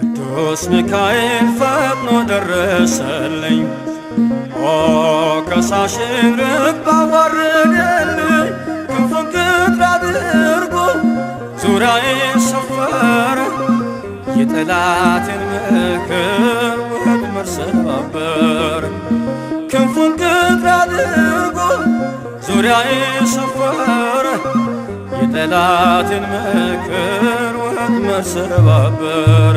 ቅዱስ ሚካኤል ፈጥኖ ደረሰልኝ፣ ኦ ከሳሽን ርብ አዋረደልኝ። ክንፉን ቅጥር አድርጎ ዙሪያዬ ሰፈረ፣ የጠላትን ምክር ወጥመድ ሰባበረ። ክንፉን ቅጥር አድርጎ ዙሪያዬ ሰፈረ፣ የጠላትን ምክር ወጥመድ ሰባበረ።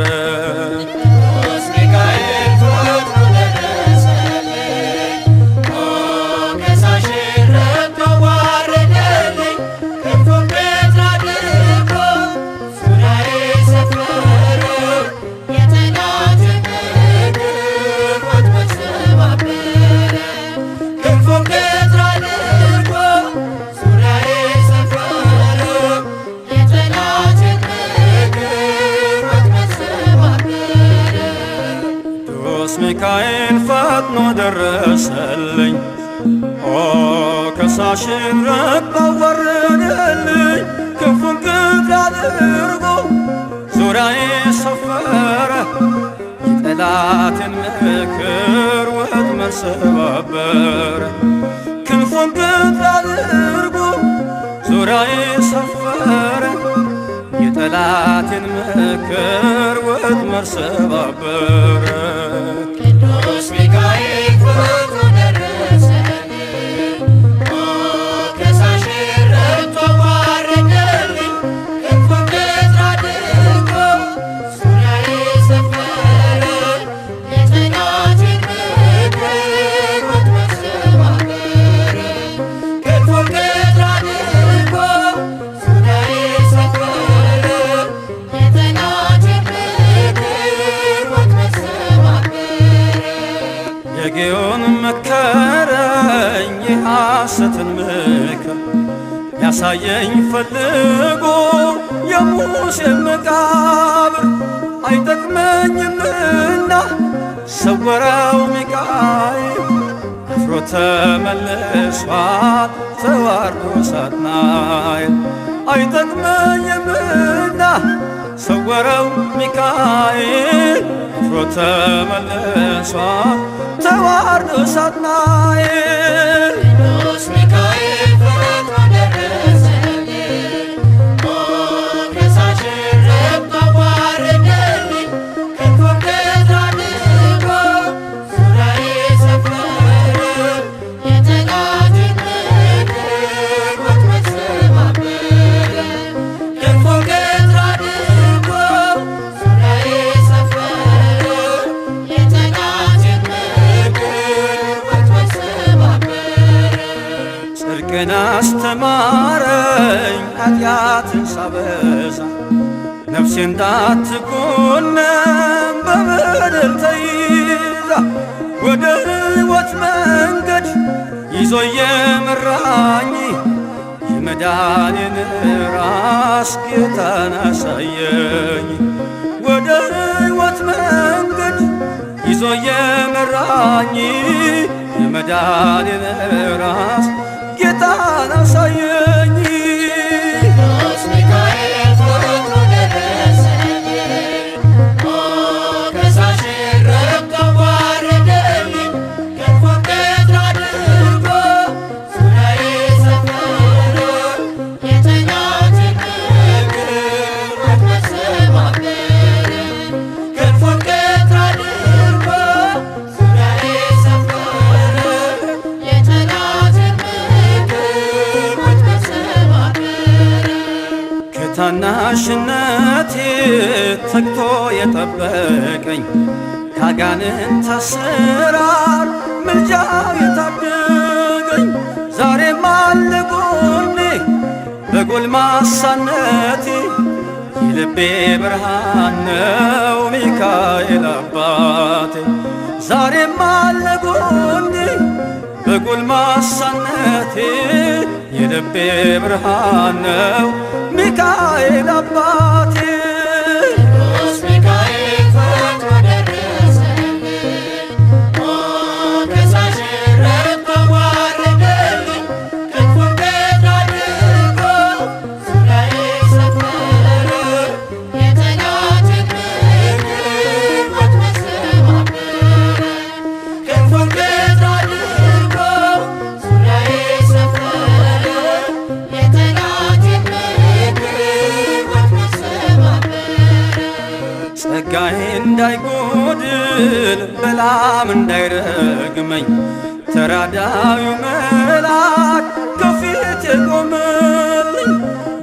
ቅዱስ ሚካኤል ፈጥኖ ደረሰልኝ፣ ኦ ከሳሽን ረግጦ አዋረደልኝ። ክንፉን ቅጥር አድርጎ ዙሪያዬ ሰፈረ፣ የጠላትን ምክር ወጥመድ ሰባበረ። ክንፉን ቅጥር አድርጎ ዙሪያዬ ሰፈረ፣ የጠላትን ምክር ወጥመድ ሰባበረ። ቅዱስ ሚካኤል ፈጥኖ ደረሰልኝ፣ ኦ ከሳሽን ረግጦ አዋረደልኝ። ክንፉን ቅጥር አድርጎ ዙሪያዬ ሰፈረ፣ የጠላትን ምክር ወጥመድ ሰባበረ። ክንፉን ቅጥር አድርጎ ዙሪያዬ ሰፈረ፣ የጠላትን ምክር ወጥመድ ሰባበረ። ቅዱስ ሚካኤል ፈጥኖ ደረሰልኝ፣ ኦ ከሳሽን ረግጦ አዋረደልኝ። ክንፉን ቅጥር አድርጎ ዙሪያዬ ሰፈረ፣ የጠላትን ምክር ወጥመድ ሰባበረ። ክንፉን ቅጥር አድርጎ ዙሪያዬ ሰፈረ፣ የጠላትን ምክር ወጥመድ ሰባበረ። የጌዮን መከረኝ የሐሰትን ምክር፣ ያሳየኝ ፈልጎ የሙሴን መቃብር። አይጠቅመኝምና ሰወረው ሚካኤል፣ አፍሮ ተመልሷል ተዋርዶ ሳጥናኤል። አይጠቅመኝምና ሰወረው ሚካኤል፣ አፍሮ ተመልሷል ተዋርዶ ሳጥናኤል። ቅዱስ ሚካኤል ፈጥኖ ደረሰልኝ፣ ኦ ከሳሽን ረግጦ አዋረደልኝ። ክንፉን ቅጥር አድርጎ ዙሪያዬ ሰፈረ፣ የጠላትን ምክር ወጥመድ ሰባበረ። ክንፉን ቅጥር አድርጎ ዙሪያዬ ሰፈረ፣ የጠላትን ምክር ወጥመድ ሰባበረ። ጽድቅን አስተማረኝ ኃጢአትን ሳበዛ፣ ነፍሴ እንዳትኮነን በበደል ተይዛ፣ ወደ ሕይወት መንገድ ይዞ የመራኝ የመዳኔን ራስ ጌታን አሳየኝ። ወደ ሕይወት መንገድ ይዞ የመራኝ የመዳኔን ራስ ጌታን አሳየኝ። ቅዱስ ሚካኤል ፈጥኖ ደረሰልኝ፣ ኦ ከሳሽን ረግጦ አዋረደልኝ። ክንፉን ቅጥር አድርጎ ዙሪያዬ ሰፈረ፣ የጠላትን ምክር ወጥመድ ሰባበረ። ክንፉን ቅጥር አድርጎ ዙሪያዬ ሰፈረ፣ የጠላትን ምክር ወጥመድ ሰባበረ። ከታናሽነቴ ተግቶ የጠበቀኝ፣ ካጋንንት አሰራር ምልጃው የታደገኝ፣ ዛሬም አለ ጎኔ በጎልማሳነቴ፣ የልቤ ብርሃን ነው ሚካኤል አባቴ። ዛሬም አለ ጎኔ በጎልማሳነቴ፣ የልቤ ብርሃን ነው ሚካኤል አባቴ። ቅዱስ ሚካኤል ፈጥኖ ደረሰልኝ፣ ኦ ከሳሽን ረግጦ አዋረደልኝ። ክንፉን ቅጥር አድርጎ ዙሪያዬ ሰፈረ፣ የጠላትን ምክር ጸጋዬ እንዳይጎድል በላም እንዳይረግመኝ ተራዳዩ መልአክ ከፊት የቆመልኝ።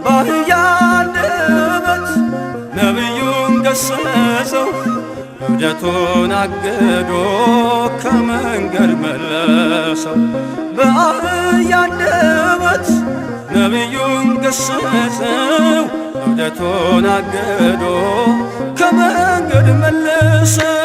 በአህያ አንደበት ነቢዩን ገሰጸው፣ እብደቱን አግዶ ከመንገድ መለሰው። በአህያ አንደበት ነቢዩን ገሰጸው፣ እብደቱን አግዶ ከመንገድ መለሰው።